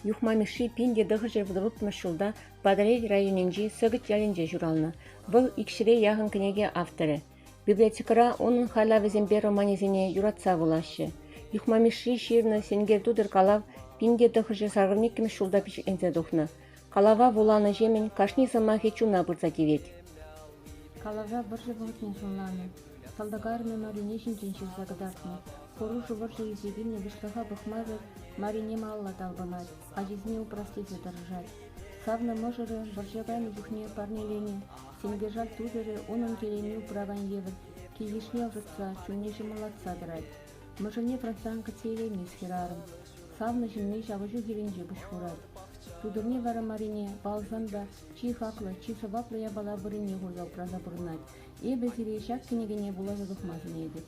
Юхма Мишши 1936 ҫулта Патӑрьел районӗнчи Сӑкӑт ялӗнче ҫуралнӑ. Вӑл икҫӗре яхӑн кӗнеке авторӗ. Библиотекӑра унӑн хайлавӗсемпе романӗсене юратса вулаҫҫӗ. Юхма Мишши ҫырнӑ «Сенкер тутӑр» калав 1982 ҫулта пичетленсе тухнӑ. Калава вуланӑҫемӗн кашни сӑмахӗ чуна пырса тивет. Калавра вӑрҫӑ вӑхӑтне сӑнланӑ, салтак арӑмӗ Марине ҫинчен ҫырса кӑтартнӑ. Хӑрушӑ вӑрҫӑ илсе килнӗ выҫлӑха пӑхмасӑр Марине малалла талпӑнать, ачисене упрас тесе тӑрӑшать. Савнӑ мӑшӑрӗ вӑрҫа кайнӑ чухне парнеленӗ сенкер тутӑрӗ унӑн телейне упракан евӗр кил-йышне ӑшӑтса, чунне ҫӑмӑллатса тӑрать. Мӑшӑрне фронтран кӗтсе илеймест хӗрарӑм. Савнӑ ҫынни ҫапӑҫу хирӗнче пуҫ хурать. Тутӑрне вара Марине палсан та чи хаклӑ, чи сӑваплӑ япала вырӑнне хурса упраса пурӑнать. Эпӗ сире ҫак кӗнекене вуласа тухма сӗнетӗп.